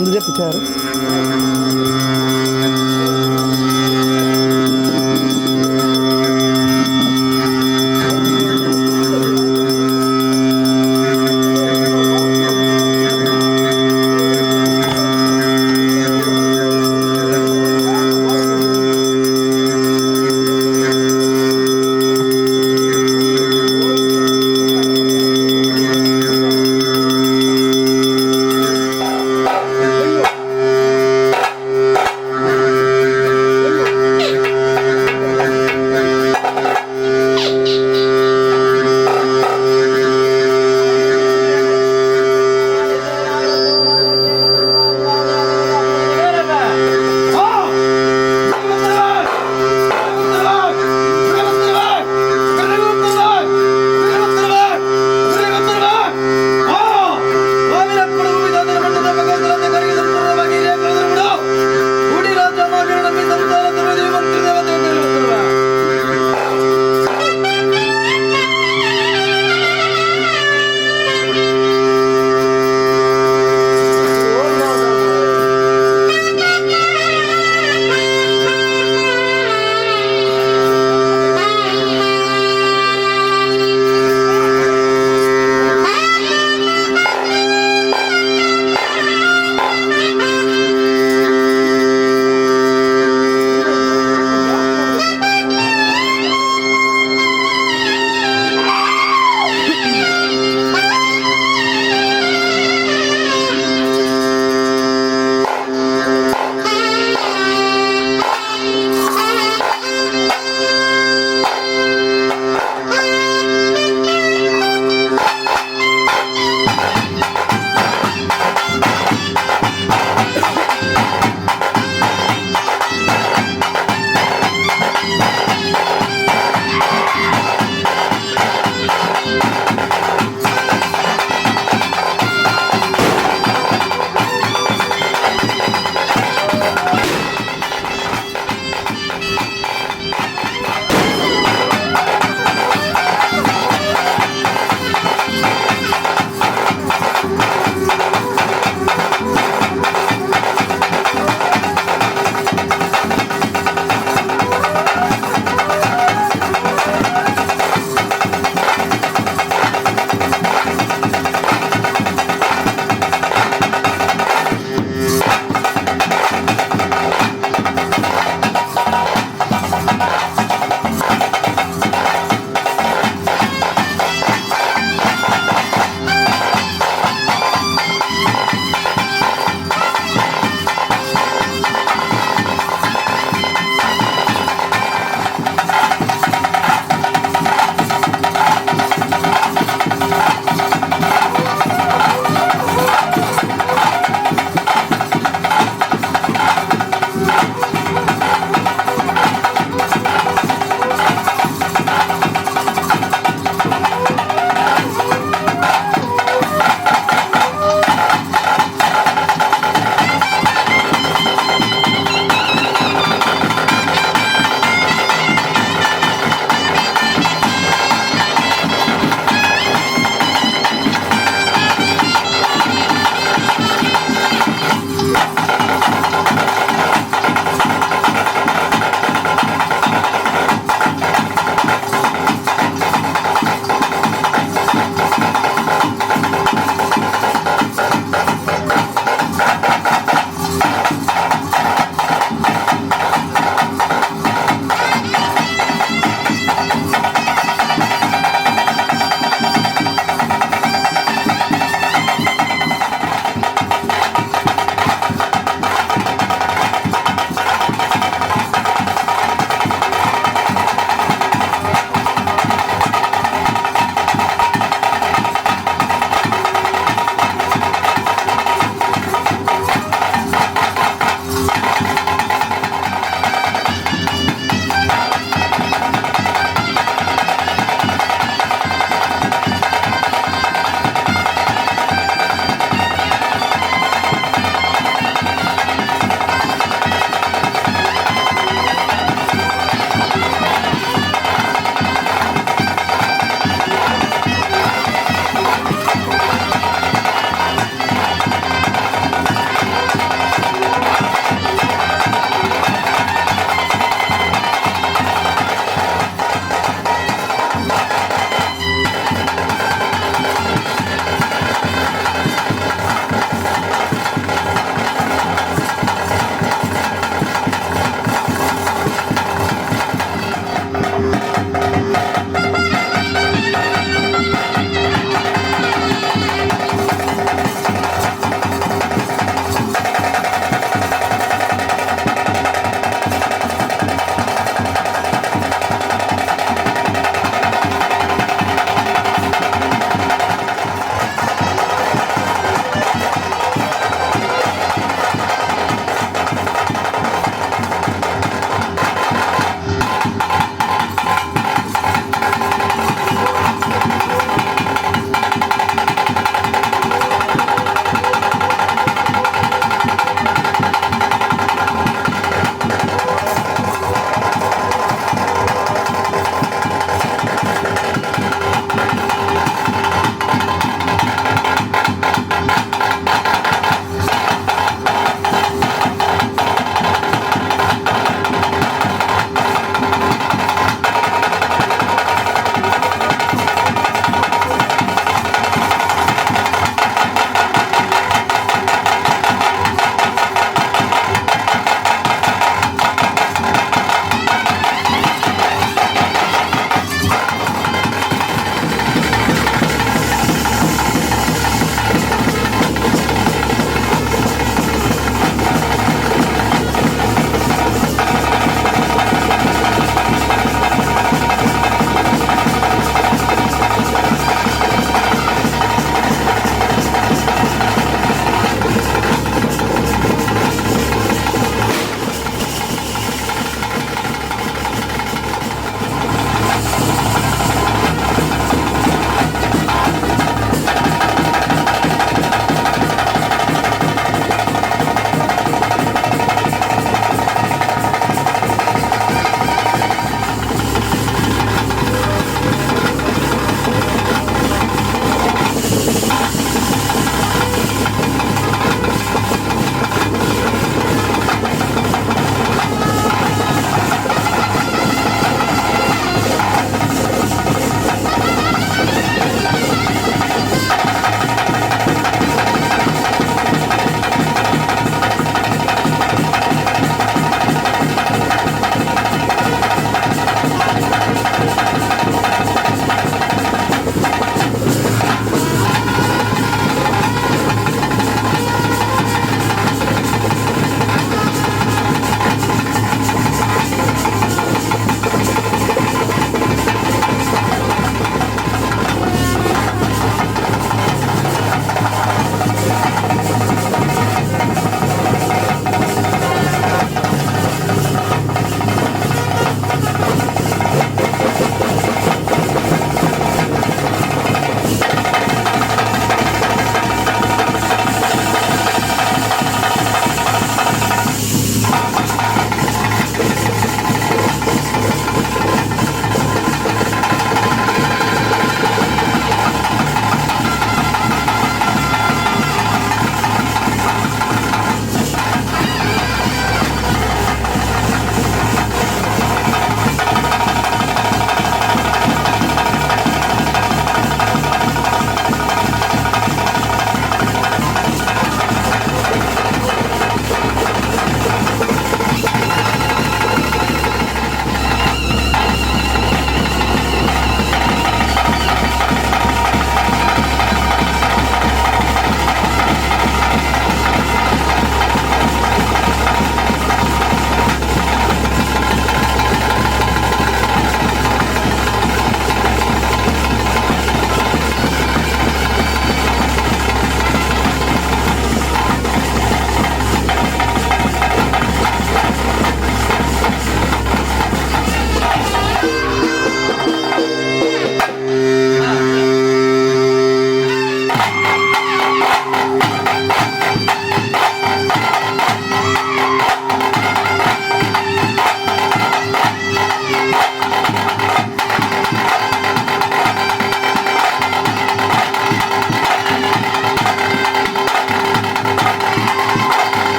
ಉಂದು ಜಪ್ಪು ಚಾರು.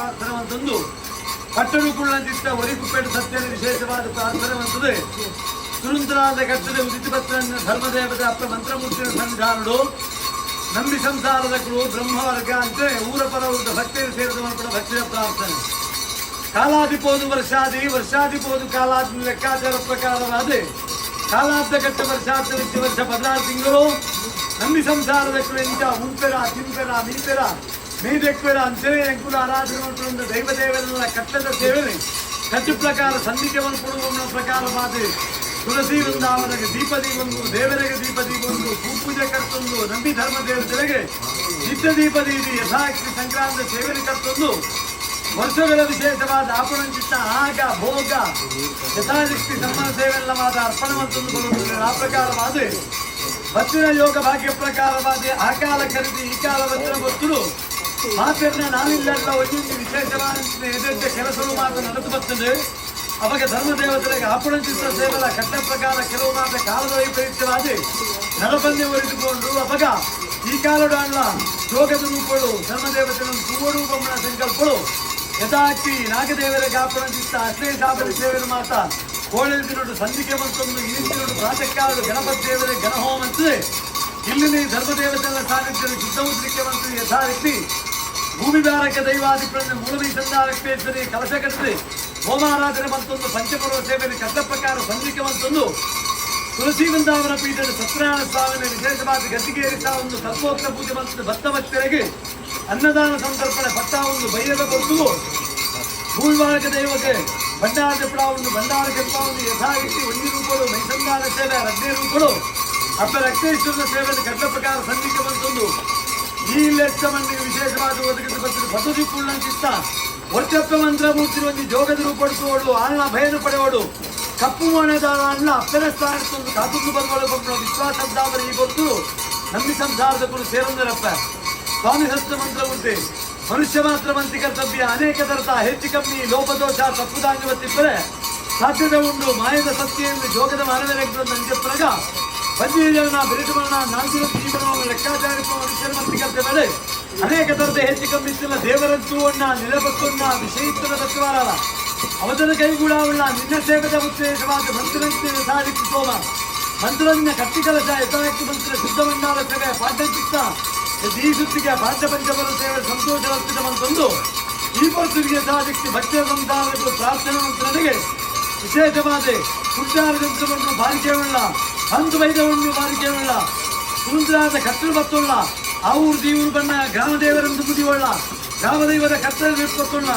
ಪ್ರಾರ್ಥನೆ ಅಂತಂದು ಕಟ್ಟಲು ಕುಳ್ಳಂತಿತ್ತ ಒರಿಕುಪ್ಪೆಡು ಸತ್ಯನ ವಿಶೇಷವಾದ ಪ್ರಾರ್ಥನೆ ಅಂತದೆ. ಸುರಂತರಾದ ಕಟ್ಟದ ಉದಿತ ಪತ್ರನ ಧರ್ಮದೇವತೆ ಅಪ್ಪ ಮಂತ್ರಮೂರ್ತಿಯ ಸನ್ನಿಧಾನಡು ನಂಬಿ ಸಂಸಾರದ ಕುಳು ಬ್ರಹ್ಮವರ್ಗ ಅಂತೆ ಊರ ಪರವೃದ್ಧ ಭಕ್ತಿಯನ್ನು ಸೇರಿದ ಕೂಡ ಭಕ್ತಿಯ ಪ್ರಾರ್ಥನೆ. ಕಾಲಾದಿಪೋದು ವರ್ಷಾದಿ, ವರ್ಷಾದಿಪೋದು ಕಾಲಾದಿ ಲೆಕ್ಕಾಚಾರ ಪ್ರಕಾರವಾದ ಕಾಲಾಬ್ದ ಕಟ್ಟ ವರ್ಷಾಬ್ದ ವಿದ್ಯ ವರ್ಷ 16 ತಿಂಗಳು ನಂಬಿ ಸಂಸಾರದ ಇಂಚ ಉಂಪೆರ ತಿಂಪೆರ ಮೀಪೆರ ಮೀದೆಕ್ವೆರ ಅಂಚನೆ ಎಂಕುಲ ಆರಾಧನೆ ಮಾಡ್ಕೊಂಡು ದೈವ ದೇವರೆಲ್ಲ ಕಟ್ಟದ ಸೇವೆನೆ ಕಟ್ಟು ಪ್ರಕಾರ ಸಂಧಿಕೆ ಕೊಡುವ ಪ್ರಕಾರವಾದ ತುಳಸಿ ವೃಂದಾವನಗೆ ದೀಪದೀಪೊಂದು ದೇವರಿಗೆ ದೀಪದೀಪೊಂದು ಪೂಜೆ ಕರ್ತೊಂದು ನಂಬಿ ಧರ್ಮ ದೇವತೆಗೆ ನಿತ್ಯ ದೀಪದೀದಿ ಯಥಾಕ್ತಿ ಸಂಕ್ರಾಂತ ಸೇವೆನೆ ಕರ್ತೊಂದು ವರ್ಷಗಳ ವಿಶೇಷವಾದ ಆಪಣಂಚಿತ್ತ ಆಗ ಭೋಗ ಯಥಾಶಕ್ತಿ ಸಮ್ಮನ ಸೇವೆಲ್ಲವಾದ ಅರ್ಪಣವಂತಂದು ಬರುತ್ತದೆ. ಆ ಪ್ರಕಾರವಾದ ಬತ್ತಿನ ಯೋಗ ಭಾಗ್ಯ ಪ್ರಕಾರವಾದ ಆ ಕಾಲ ಖರೀದಿ ಈ ಕಾಲ ಬತ್ತಿನ ಗೊತ್ತುಲು ಮಾತೆರ್ನ ನಾನಿಲ್ಲ ಒಂದೊಂದು ವಿಶೇಷವಾದ ಎದೆದ್ದ ಕೆಲಸವು ಮಾತ್ರ ನಡೆದು ಬರ್ತದೆ. ಅವಾಗ ಧರ್ಮದೇವತೆಗೆ ಆಪಣಂಚಿತ್ತ ಸೇವೆಲ ಕಟ್ಟ ಪ್ರಕಾರ ಕೆಲವು ಮಾತ್ರ ಕಾಲದ ವೈಪರೀತ್ಯವಾದ ನರಬನ್ನೆ ಒರೆದುಕೊಂಡು ಅವಾಗ ಈ ಕಾಲಡ ಯೋಗದ ರೂಪಳು ಧರ್ಮದೇವತೆಯನ್ನು ತೂವಡು ಬೊಮ್ಮನ ಸಂಕಲ್ಪಳು ಯಥಾಕ್ತಿ ನಾಗದೇವರ ಗಾಪಣಂತಿತ್ತ ಅಶ್ಲೇಷಾಬಲಿ ಸೇವೆಯನ್ನು ಮಾತ ಕೋಳೆಲ್ ಸಂಧಿಕೆ ಮಂತೊಂದು ಇನಿತಿನೊಡು ಪ್ರಾತಃ ಕಾಲಡು ಗಣಪತಿ ದೇವರ ಗಣಹೋಮ ಅಂತದೆ. ಇಲ್ಲಿ ಧರ್ಮದೇವತೆಗಳ ಸಾನ್ನಿಧ್ಯದ ಶುದ್ಧ ಮಂತು ಯಥಾರೀತಿ ಭೂಮಿ ಬಾರಕ ದೈವಾದಿಗಳನ್ನು ಮೂಲವಿ ಸಂಧಾರಕ್ತೇಶ್ವರಿ ಕಲಶ ಕಟ್ಟದೆ ಹೋಮಾರಾಧನೆ ಮಂತೊಂದು ಪಂಚಪರ್ವ ಸೇವೆಯಲ್ಲಿ ಕಟ್ಟ ಪ್ರಕಾರ ಸಂಧಿಕೆ ಮಂತೊಂದು ತುಳಸಿ ವೃಂದಾವನ ಪೀಠದ ಸತ್ಯನಾರಾಯಣ ಸ್ವಾಮಿನ ವಿಶೇಷವಾದ ಗದ್ದಿಗೇರಿಸ ಒಂದು ಕಲ್ಪೋಕ್ತ ಪೂಜೆ ಮಂತ್ರದ ಭಕ್ತ ಭಕ್ತರಿಗೆ ಅನ್ನದಾನ ಸಂತರ್ಪಣೆ ಪಟ್ಟ ಒಂದು ಬೈಯದ ಹೊತ್ತು ಭೂಮಿವಾರಕ ದೈವಕ್ಕೆ ಭಂಡಾರ ಜಪಡ ಒಂದು ಭಂಡಾರ ಕೆಪ್ಪ ಒಂದು ಯಥಾರೀತಿ ಒಂಜಿ ರೂಪಗಳು ಮೈಸಂದಾನ ಸೇವೆ ರಡ್ನೇ ರೂಪಗಳು ಅಪ್ಪ ರಕ್ತೇಶ್ವರನ ಸೇವೆಯನ್ನು ಕಟ್ಟ ಪ್ರಕಾರ ಸಂಧಿಕೆ ಬಂತೊಂದು ಈ ಲೆಕ್ಕ ಮಂದಿಗೆ ವಿಶೇಷವಾದ ಒದಗಿಸಿ ಬರ್ತದೆ. ಪದ್ಧತಿ ಪುಳ್ಳಂತಿತ್ತ ವರ್ಚಪ್ಪ ಮಂತ್ರ ಮೂರ್ತಿ ಒಂದು ಜೋಗದ ರೂಪಡಿಸುವಳು ಆಳ್ನ ಭಯನು ಪಡೆವಳು ಕಪ್ಪು ಮೋಣೆದಾರ ಅಣ್ಣ ಅಪ್ಪನ ಸ್ಥಾನಕ್ಕೊಂದು ಕಾತುಂದು ಬಂದವಳು ಬಂದ ವಿಶ್ವಾಸದ್ದಾವರ ಈ ಗೊತ್ತು ನಂಬಿ ಸಂಸಾರದ ಕುರು ಸೇರಂದರಪ್ಪ ಸ್ವಾಮಿ ಸತ್ಯ ಮಂತ್ರಮೂರ್ತಿ ಮನುಷ್ಯ ಮಾತ್ರ ಮಂತಿ ಕರ್ತವ್ಯ ಅನೇಕ ತರತ ಹೆಚ್ಚು ಕಮ್ಮಿ ಲೋಪದೋಷ ತಪ್ಪುದಾಂಗವತ್ತಿಬ್ಬರೆ ಸಾಧ್ಯತೆ ಉಂಟು. ಮಾಯದ ಸತ್ಯ ಎಂದು ಜೋಗದ ಮಾನವರೆಗ್ದು ನಂಜಪ್ಪನಗ ಪಂಚಜನ ಬಿರುದುಮರಣ ನಾಲ್ಕು ಜೀವನವನ್ನು ಲೆಕ್ಕಾಚಾರಕ್ಕೆ ಮನುಷ್ಯರ ಮಂತಿ ಕರ್ತವ್ಯ ಅನೇಕ ತರದ ಹೆಚ್ಚು ಕಮ್ಮಿತ್ತಿಲ್ಲ ದೇವರಂತೂ ಅಣ್ಣ ನಿಲಬತ್ತೊಣ್ಣ ವಿಷಯಿತ್ತದ ತತ್ವಾರಲ್ಲ ಅವತನ ಕೈಗೂಡಾವುಳ್ಳ ನಿನ್ನ ಸೇವದ ಉದ್ದೇಶವಾದ ಮಂತ್ರಂತೆ ಸಾಧಿಸಿ ಸೋಮ ಮಂತ್ರನ್ನ ಕಟ್ಟಿ ಕಲಶ ಯಥಾಕ್ತಿ ಮಂತ್ರ ಶುದ್ಧ ಮಂಡಾಲ ಸೇವೆ ಪಾಠಚಿತ್ತ ಈ ಸುತ್ತಿಗೆ ಪಾಠ ಪಂಚಬಲ ಸೇವೆ ಸಂತೋಷ ಅರ್ಪಿತ ಮಂತೊಂದು ಈ ಪೊರ್ತುಗೆ ಯಥಾಶಕ್ತಿ ಭಕ್ತಿಯ ಸಂಸಾರಗಳು ಪ್ರಾರ್ಥನೆ ಮಂತ್ರನಿಗೆ ವಿಶೇಷವಾದ ಕುಟ್ಟಾರ ಜಂತ್ರವನ್ನು ಬಾರಿಕೆಯುಳ್ಳ ಅಂತು ವೈದ್ಯವನ್ನು ಬಾರಿಕೆಯುಳ್ಳ ಸುಂದರಾದ ಕತ್ತಲು ಬತ್ತುಳ್ಳ ಆ ಊರು ದೀವರು ಬಣ್ಣ ಗ್ರಾಮದೇವರೆಂದು ಮುದಿಯುಳ್ಳ ಗ್ರಾಮದೈವದ ಕತ್ತಲು ಬತ್ತುಳ್ಳ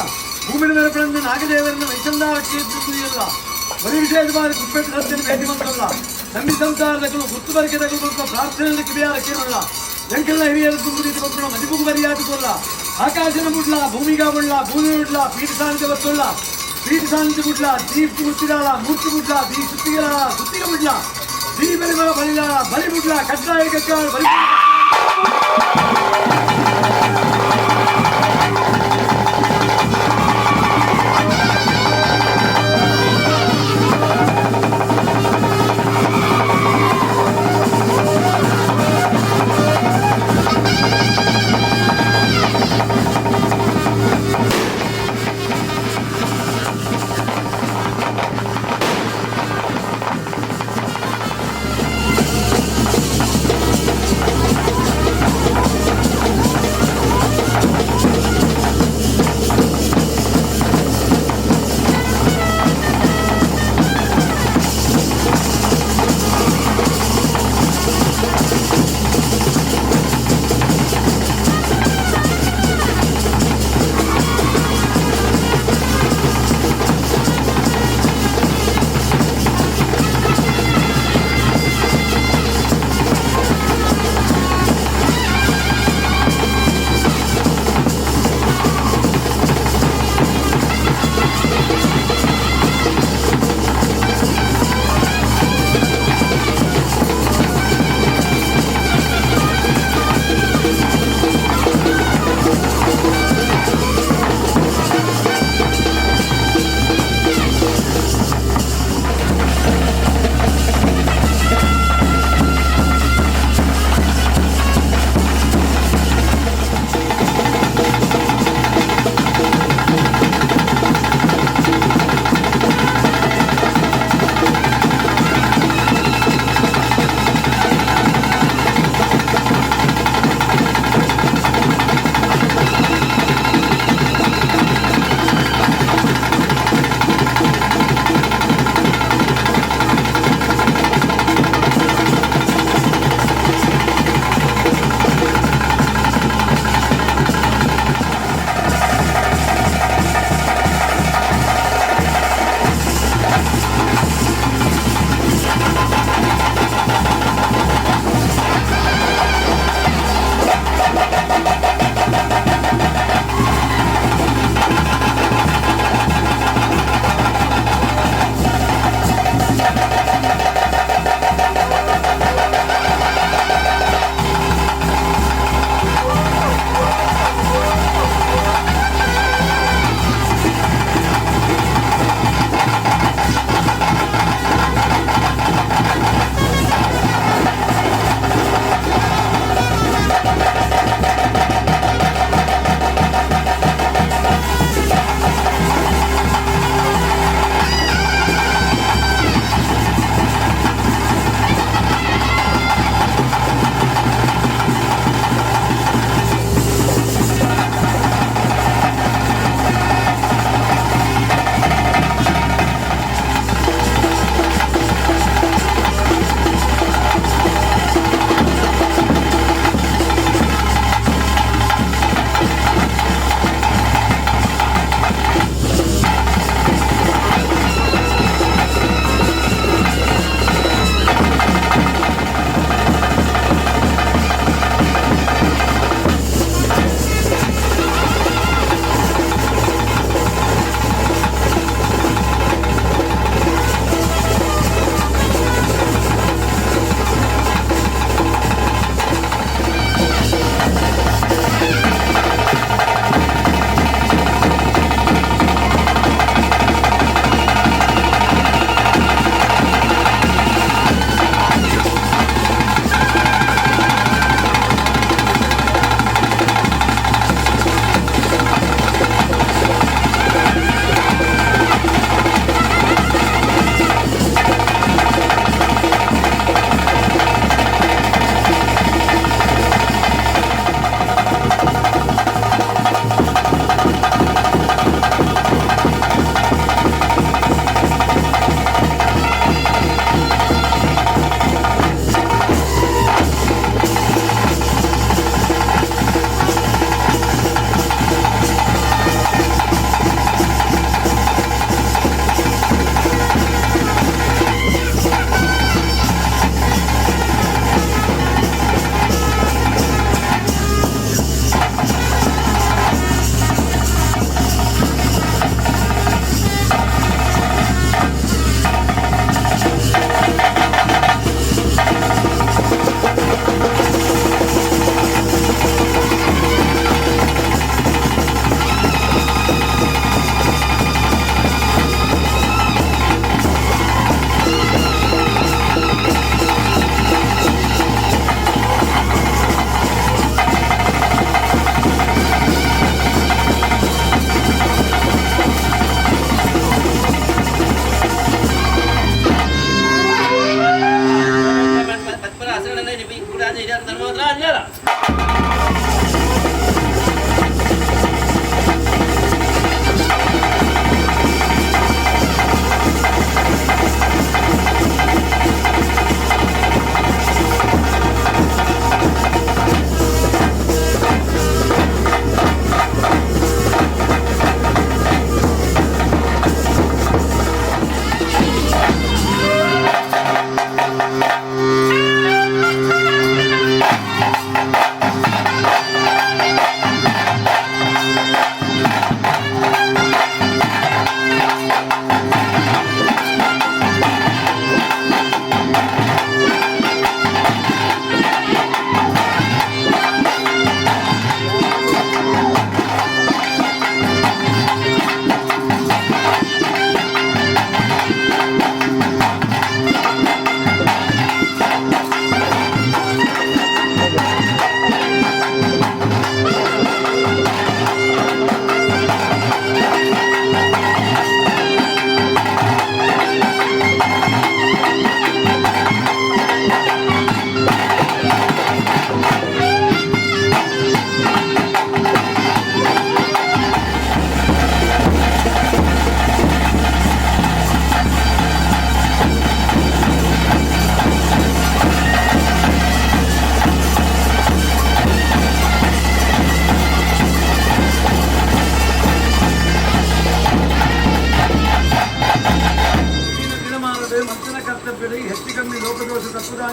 ಭೂಮಿನ ಮೇಲೆ ಬೆಳೆದ ನಾಗದೇವರನ್ನು ವೈಸಂಧಾರಕ್ಕೆ ಮುದಿಯಲ್ಲ ಬರಿ ವಿಶೇಷವಾದ ಕುಪ್ಪೆಟ್ಟು ಸತ್ಯನ ಭೇಟಿ ಬಂತಲ್ಲ ನಂಬಿ ಸಂಸಾರದಗಳು ಗುರ್ತು ಬರಿಕೆದಗಳು ಬಂತ ಪ್ರಾರ್ಥನೆಯಲ್ಲಿ ಕಿವಿಯಾರ ಕೇಳಲ್ಲ ಎಂಕೆಲ್ಲ ಹಿರಿಯರ ತುಂಬಿದ್ದು ಬಂಪಣ ಮದಿಪುಗು ಬರಿಯಾದುಕೊಲ್ಲ ಆಕಾಶನ ಮುಡ್ಲ ಭೂಮಿಗಾ ಮುಳ್ಳ ಭೂಮಿ ಮುಡ್ಲ ಪೀಠ ಸಾನ್ನಿಧ್ಯ ಬತ್ತುಳ್ಳ ಪೀಠ ಸಾನ್ನಿಧ್ಯ ಮುಡ್ಲ ದೀಪ್ ಮುತ್ತಿದಾಳ ಮೂರ್ತಿ ಮುಡ್ಲ ದೀ ಸುತ್ತಿಗೆಲಾಳ ಸುತ್ತಿಗೆ ಮುಡ್ಲ ದೀ ಬಲಿ ಬಲಿಲಾಳ ಬಲಿ ಮುಡ್ಲ ಕಡ್ಡಾಯ ಕಕ್ಕಾಳ ಬಲಿ.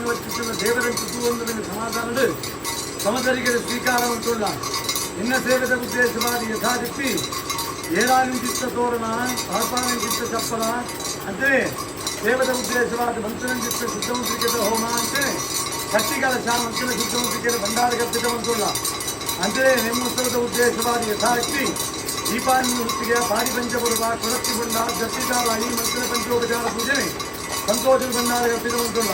ವಚ್ಚಿಸುವ ದೇವರಂಚು ತೂವೊಂದು ಸಮಾಧಾನಡು ಸಮದರಿಗೆ ಸ್ವೀಕಾರ ಉಂಟುಳ್ಳ ಇನ್ನ ಸೇವೆದ ಉದ್ದೇಶವಾದ ಯಥಾದಿಪ್ಪಿ ಏಳಾನಿಂಚಿತ್ತ ತೋರಣ ಪಾಪಾನಿಂಚಿತ್ತ ಚಪ್ಪಲ ಅಂತೆ ದೇವದ ಉದ್ದೇಶವಾದ ಮಂತ್ರನಂಚಿತ್ತ ಶುದ್ಧವಂತಿಕೆದ ಹೋಮ ಅಂತೆ ಕಟ್ಟಿಕಲಶ ಮಂತ್ರ ಶುದ್ಧವಂತಿಕೆದ ಭಂಡಾರ ಕಪ್ಪಿತ ಉಂಟುಳ್ಳ ಅಂತೆಯೇ ನೇಮೋತ್ಸವದ ಉದ್ದೇಶವಾದ ಯಥಾಶಕ್ತಿ ದೀಪಾನ್ಮೂರ್ತಿಗೆ ಪಾರಿ ಪಂಚಪುರ್ವ ಕುಲತ್ತಿ ಗುಂಡ ದತ್ತಿದಾರಾಯಿ ಮಂತ್ರ ಪಂಚೋಪಚಾರ ಪೂಜೆ ಸಂತೋಷದ ಭಂಡಾರ ಕಪ್ಪಿತ ಉಂಟುಳ್ಳ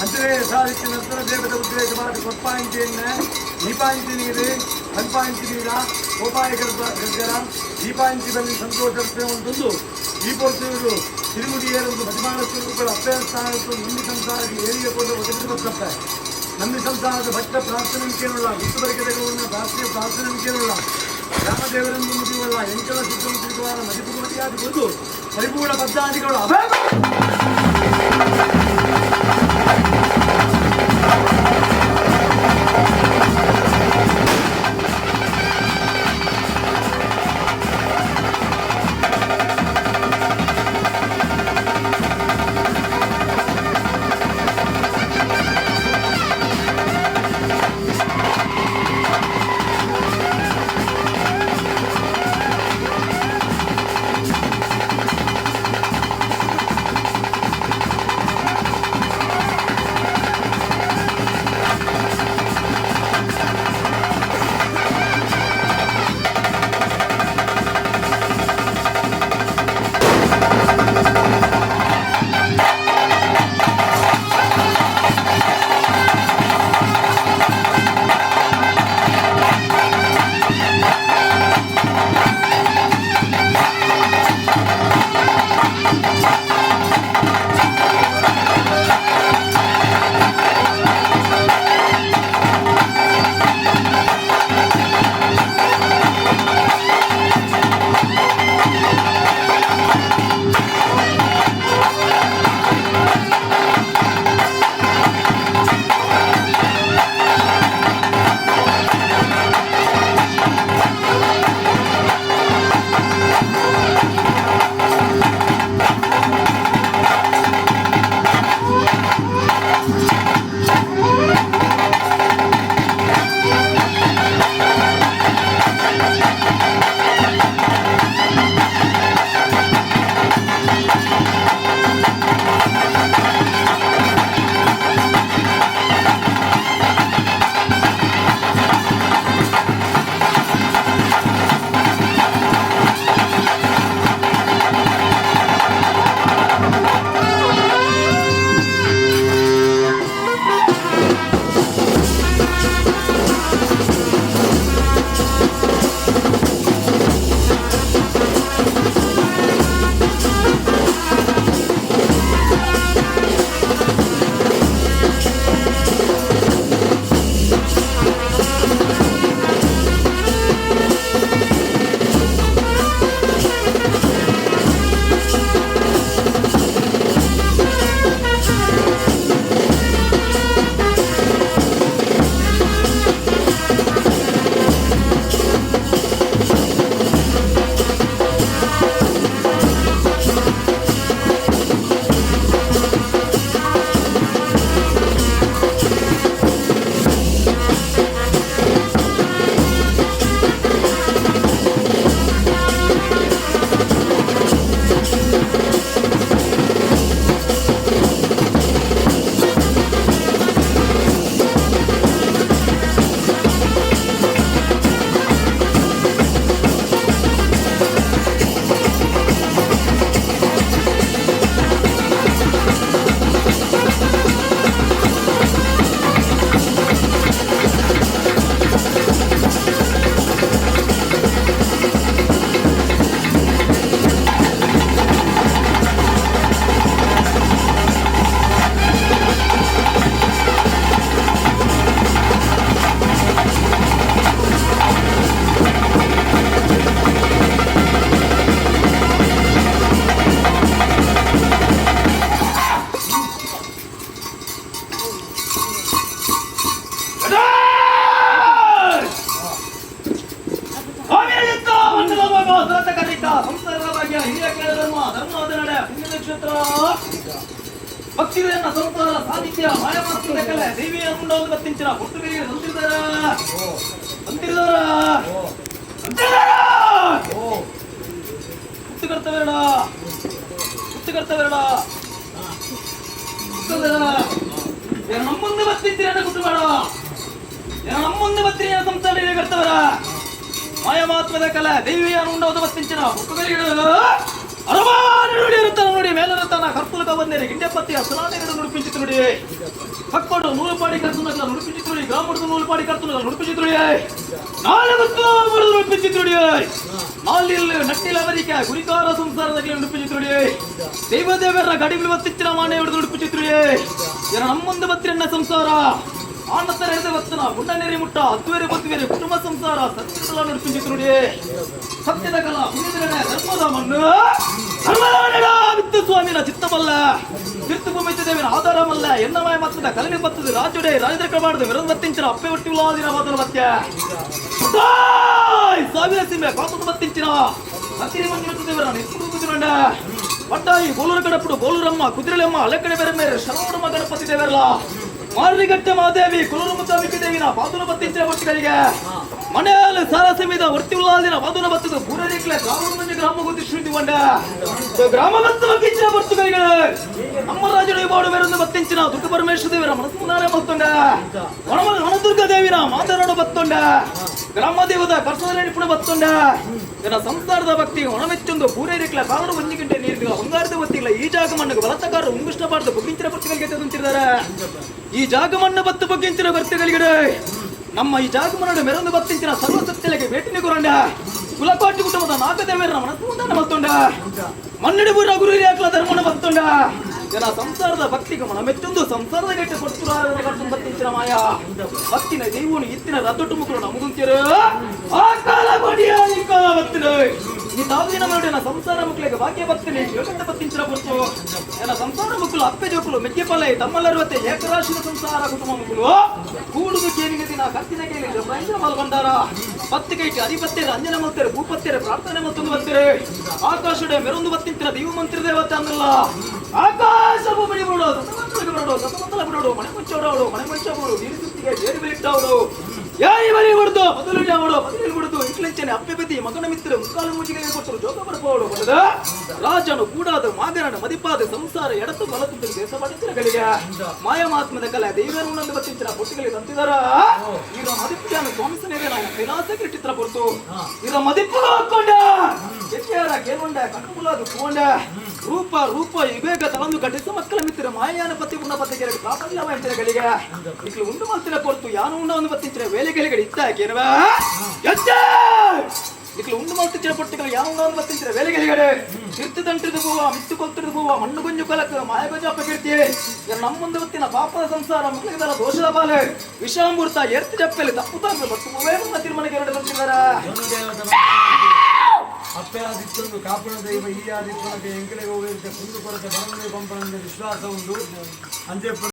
ಅಂತೆಯೇ ಯಥಾರೀತಿ ನಂತರ ದೇವದ ಉದ್ದೇಶವಾದ ಕೊಪ್ಪಾಂಚಿಯನ್ನ ದೀಪಾಂಚಿ ನೀರು ಕನ್ಪಾಂಚಿ ನೀರ ಕೋಪಾಯ ಗರ್ಭ ಗರ್ಗರ ದೀಪಾಂಚಿ ಬಲ್ಲಿ ಸಂತೋಷ ಉಂಟುಂದು ಈ ಪೊರ್ತುವರು ತಿರುಮುಡಿಯರೊಂದು ಬದಿಮಾನ ಸ್ವರೂಪಗಳ ಅಪ್ಪೆಯ ಸ್ಥಾನಕ್ಕೆ ನಂಬಿ ಸಂಸಾರಕ್ಕೆ ಏಳಿಗೆ ಕೊಂಡು ಒದಗಿಸಿ ಬರ್ತಪ್ಪೆ ನಂಬಿ ಸಂಸಾರದ ಭಕ್ತ ಪ್ರಾರ್ಥನೆಂಕೇನುಳ್ಳ ಗುತ್ತು ಬರಿಕೆಗಳನ್ನು ಪ್ರಾರ್ಥನೆ ಪ್ರಾರ್ಥನೆಂಕೇನುಳ್ಳ ರಾಮದೇವರೆಂದು ಮುಗಿಯುವಲ್ಲ ಎಂಕಲ ಸಿದ್ಧವಂತಿರುವಾರ ಮದಿಪು ಮತಿಯಾದ ಬಂದು ಪರಿಪೂರ್ಣ ಪದ್ದಾದಿಗಳು ಅಭಯ. ಭಕ್ತಿಗಳನ್ನ ಸಂಸಾರ ಸಾಹಿತ್ಯ ಮಾಯಮಾತ್ಮದ ಕಲೆ ದೇವಿಯ ಮುಂಡವನ್ನು ಬತ್ತಿಂಚಿನ ಹುಟ್ಟುಗಳಿಗೆ ಸಂತಿರ್ದಾರ ಸಂತಿರ್ದಾರ ಸಂತಿರ್ದಾರ ಹುಟ್ಟು ಕರ್ತವೇರಡ ಹುಟ್ಟು ಕರ್ತವೇರಡ ನಮ್ಮೊಂದು ಬತ್ತಿಂಚಿನ ಕುಟುಂಬ ನಮ್ಮೊಂದು ಬತ್ತಿನ ಸಂಸಾರ ಕರ್ತವರ ಮಾಯಮಾತ್ಮದ ಕಲೆ ದೇವಿಯ ಉಂಡವದ ಬತ್ತಿಂಚಿನ ಹುಟ್ಟುಗಳಿಗೆ ಅರಮಾನುಡಿ ಇರುತ್ತಾನ ನೋಡಿ ಮೇಲಿರುತ್ತಾನ ಕರ್ತುಲಕ ಬಂದೇರಿ ಗಿಂಡೆಪತ್ತಿ ಅಸಲಾನೆಗಳು ನುಡಿಪಿಂಚಿತು ನೋಡಿ ಹಕ್ಕೋಡು ನೂಲುಪಾಡಿ ಕರ್ತುನಲ್ಲ ನುಡಿಪಿಂಚಿತು ನೋಡಿ ಗ್ರಾಮದ ನೂಲುಪಾಡಿ ಕರ್ತುನಲ್ಲ ನುಡಿಪಿಂಚಿತು ನೋಡಿ ನಾಳೆ ನುಡಿಪಿಂಚಿತು ನೋಡಿ ನಾಲಿಲ್ ನಟ್ಟಿಲ ಅವರಿಕೆ ಗುರಿಕಾರ ಸಂಸಾರದಲ್ಲಿ ನುಡಿಪಿಂಚಿತು ನೋಡಿ ದೈವದೇವರ ಗಡಿಬಿಲು ಬತ್ತಿಚ್ಚಿನ ಮಾನೆ ಹಿಡಿದು ನುಡಿಪಿಂಚಿತು ನೋಡಿ ಇದರ ನಮ್ಮೊಂದು ಬತ್ತಿರನ್ನ ಸಂಸಾರ ಆನಂತರ ಎಳೆದ ಬತ್ತನ ಗುಂಡನೇರಿ ಮುಟ್ಟ ಹತ್ತುವೇರೆ ಬತ್ತುವೇರೆ ಕುಟುಂಬ ಸಂಸಾರ ಸತ್ಯದ ನುಡಿಪಿಂಚಿತು ನೋಡಿ ಸತ್ಯದ ಕಲ ಪುಣ್ಯದ ಧರ್ಮದ ಮಣ್ಣು ಧರ್ಮದ ವಿತ್ತು ಸ್ವಾಮಿನ ಚಿತ್ತಮಲ್ಲ ತೀರ್ಥ ಭೂಮಿ ದೇವಿನ ಆಧಾರಮಲ್ಲ ಎನ್ನಮಯ ಮತ್ತದ ಕಲನಿ ಬತ್ತದ ರಾಜುಡೆ ರಾಜದ ಕಮಾಡದ ವಿರೋಧ ಬತ್ತಿಂಚಿನ ಅಪ್ಪೆ ಒಟ್ಟಿ ಉಲಾದಿನ ಮಾತನ ಬತ್ಯ ಸಾವಿರ ಸಿಂಬೆ ಕಾತದ ಬತ್ತಿಂಚಿನ ಹತ್ತಿರ ಮಂಜು ದೇವರ ನಿಸ್ಕುಡು ಕುದಿರಂಡ ಪಟ್ಟಾಯಿ ಗೋಲೂರು ಕಡಪುಡು ಗೋಲೂರಮ್ಮ ಕುದುರೆಲೆಮ್ಮ ಅಲೆಕಡೆ ಬೇರೆ ಮೇರೆ ಶರವಣಮ್ಮ ಗಣಪತಿ ದೇವರಲ್ಲ ಮಾರಿಗಟ್ಟೆ ಮಾದೇವಿ ಕುಲೂರು ಮುದ್ದಾಮಿಕೆ ದೇವಿನ ಬಾದುನ ಬತ್ತಿಂಚಿನ ಒಟ್ಟಿಗಳಿಗೆ ಮನೆಯಲ್ಲಿ ಸಾರಸಮಿದ ವರ್ತಿ ಉಲ್ಲಾದಿನ ಬಾದುನ ಬತ್ತದ ಪೂರೈಕ್ಲೆ ಗ್ರಾಮ ಗ್ರಾಮ ಗೊತ್ತಿ ಶ್ರೀ ವಂಡ ಗ್ರಾಮ ಬತ್ತ ಬಗ್ಗಿಂಚಿನ ಬರ್ತುಗಳಿಗೆ ನಮ್ಮ ರಾಜರು ಬಾಡು ಬೇರೊಂದು ಬತ್ತಿಂಚಿನ ದುರ್ಗ ಪರಮೇಶ್ವರ ದೇವರ ಮನಸ್ಸು ಮುಂದಾನೆ ಬತ್ತೊಂಡ ವನದುರ್ಗ ದೇವಿನ ಮಾತನಾಡು ಬತ್ತೊಂಡ ಗ್ರಾಮ ದೇವದ ಕರ್ಸದಲ್ಲಿ ನಿಪುಣ ಬತ್ತೊಂಡ ನನ್ನ ಸಂಸಾರದ ಭಕ್ತಿ ಒಣಮೆಚ್ಚೊಂದು ಪೂರೈಕ್ಲೆ ಕಾಲರು ಒಂಜಿ ಗಂಟೆ ನೀರಿಲ್ಲ ಬಂಗಾರದ ಬತ್ತಿಲ್ಲ ಈ ಜಾಗ ಮಣ್ಣು ಬಲತ್ತಕಾರ ಉಂಗುಷ್ಟ ಬಾರದು ಬಗ್ಗಿಂಚಿನ ಬರ್ತುಗಳಿಗೆ ತಂತಿದ್ದಾರೆ ಈ ಜಾಗ ಮಣ್ಣು ಬತ್ತು ಬಗ್ಗಿಂಚಿನ ಬರ್ತುಗಳಿಗೆ ನಮ್ಮ ಈ ಜಾಗ ಮಣ್ಣು ಮೆರೊಂದು ಬತ್ತಿಂಚಿನ ಸರ್ವ ಸತ್ಯಲೆಗೆ ಬೇಟಿನ ಗುರಂಡ ಕುಲಕೋಟಿ ಕುಟುಂಬದ ನಾಗದೇವರ ಮನಸ್ಸು ಮುಂದಾನ ಬತ್ತೊಂಡ ಮನ್ನಡಿ ಬುರ ಗುರು ಯಾಕ್ಲ ಧರ್ಮನ ಬತ್ತೊಂಡ ಜನ ಸಂಸಾರದ ಭಕ್ತಿಗೆ ಮನ ಮೆಚ್ಚೊಂದು ಸಂಸಾರದ ಗಟ್ಟೆ ಕೊಡ್ತುರ ಬತ್ತಿಂಚಿನ ಮಾಯ ಭಕ್ತಿನ ದೈವನು ಇತ್ತಿನ ರದ್ದೊಟ್ಟು ಮುಕ್ಕಳು ನಮಗುಂತಿರು ಆ ಕಾಲ ಕೊಡಿಯ ಈ ಕಾಲ ಬತ್ತಿನ ಈ ತಾವಿನ ಮರುಡಿನ ಸಂಸಾರ ಮಕ್ಕಳಿಗೆ ಭಾಗ್ಯ ಬತ್ತಿನಿ ಯೋಗದ ಬತ್ತಿಂಚಿನ ಕೊಡ್ತು ನನ್ನ ಸಂಸಾರ ಮಕ್ಕಳು ಅಪ್ಪೆ ಜೋಕುಲು ಮೆಕ್ಕೆ ತಮ್ಮಲ್ಲರುವತ್ತೆ ಏಕರಾಶಿನ ಸಂಸಾರ ಕುಟುಂಬ ಮಕ್ಕಳು ಕೂಡುದು ಕೇಳಿನ ದಿನ ಕತ್ತಿನ ಕೇಳಿ ಜಬಾಯಿನ ಮಲ್ಕೊಂಡಾರ ಪತ್ತಿ ಕೈಟಿ ಅಧಿಪತ್ಯರ ಅಂಜನ ಮಲ್ತಾರೆ ಭೂಪತ್ಯರ ಪ್ರಾರ್ಥನೆ ಮತ್ತೊಂದು ಬರ್ತಾರೆ ಆಕಾಶಡೆ ಮೆರೊಂದು ಬತ್ತಿಂತಿನ ದೈವ ಮಂತ್ರ ದೇವತೆ ಅನ್ನಲ್ಲ ಆಕಾಶ ಭೂಮಿ ಬಿಡೋ ಸತಮಂತಲ ಬಿಡೋ ಸತಮಂತಲ ಬಿಡೋಡು ಮನೆ ಮುಂಚೋಡೋಡು ಮನೆ ಮುಂಚೋಡು ನೀರು ಸುತ್ತಿಗೆ ಬೇರೆ ಬೆಳಿಟ್ಟವಡು ಯಾರಿ ಬರಿ ಬಿಡ್ದು ಬದಲು ಅವಡು ಬದಲು ಬಿಡುದು ಇಟ್ಲೆಂಚನೆ ಅಪ್ಪೆ ಬದಿ ಮಗನ ಮಿತ್ರ ಮುಕ್ಕಾಲು ಮೂಜಿಗೆ ಕೊಟ್ಟರು ಜೋಗ ಬರ್ಬೋಡು ಬಡದ ರಾಜನು ಕೂಡಾದ ಮಾಗರನ ಮದಿಪಾದ ಸಂಸಾರ ಎಡತು ಬಲತು ದೇಶ ಪಡಿಸಿರಗಳಿಗೆ ಮಾಯಮಾತ್ಮದ ಕಲೆ ದೈವರನ್ನೊಂದು ಬತ್ತಿಂಚಿನ ಪೊಟ್ಟಿಗಳಿಗೆ ತಂತಿದಾರ ಇರ ಮದಿಪ್ಪು ಸ್ವಾಮಿಸನೇ ನಾನು ಕೈಲಾಸಕ್ಕೆ ಇಟ್ಟಿತ್ರ ಪೊರ್ತು ಇರ ಮದಿಪ್ಪು ಹಾಕೊಂಡ ಎಟ್ಟಿಯಾರ ಕೇಳ್ಕೊಂಡ ಕಣ್ಣುಮುಲಾದು ಪೋಂಡ ರೂಪ ರೂಪ ಯುಗೇಗ ತಳಂದು ಕಟ್ಟಿಸ ಮಕ್ಕಳ ಮಿತ್ರ ಮಾಯಾನ ಪತಿ ಪುಣ್ಣ ಪತಿ ಎರಡು ಪ್ರಾಪಲ್ಯ ಗಳಿಗೆ ಇಕ್ಲು ಉಂಡು ಮಲ್ತಿನ ಕೊರ್ತು ಯಾನು ಉಂಡ ಒಂದು ಬತ್ತಿಂಚಿನ ವೇಲೆಗಳಿಗೆ ಇತ್ತ ಕೇರವ ಎಚ್ಚೆ ಇಕ್ಲು ಉಂಡು ಮಲ್ತಿಚ್ಚಿನ ಪೊಟ್ಟಿಗಳು ಯಾನು ಉಂಡ ಒಂದು ಬತ್ತಿಂಚಿನ ವೇಲೆಗಳಿಗೆ ತಿರ್ತು ದಂಟಿದ ಹೂವ ಮಿತ್ತು ಕೊತ್ತಿರದ ಹೂವ ಮಣ್ಣು ಗುಂಜು ಕಲಕ ಮಾಯಗಜ ಅಪಕೀರ್ತಿ ನಮ್ಮುಂದು ಹೊತ್ತಿನ ಪಾಪದ ಸಂಸಾರ ಮಕ್ಕಳಿಗೆ ದೋಷದ ಪಾಲೆ ವಿಷಾಮೃತ ಎರ್ತು ಜಪ್ಪೆಲಿ ತಪ್ಪು ತಾಂದ್ರೆ ಮತ್ತು ಹೂವೇ ತೀರ್ಮಾನಕ್ಕೆ ಎರಡು ಬಂದಿದ್ದಾರೆ ಅಪ್ಪೆ ಆದಿತ್ತೊಂದು ಕಾಪುಣ ದೈವ ಈ ಆದಿತ್ತೊಳಗೆ ಎಂಕಲೆಗೆ ಹೋಗಿರುತ್ತೆ ಕುಂದು ಕೊರತೆ ಬರಂದೆ ಪಂಪನಂದ ವಿಶ್ವಾಸ ಉಂಟು ಅಂಚೆ.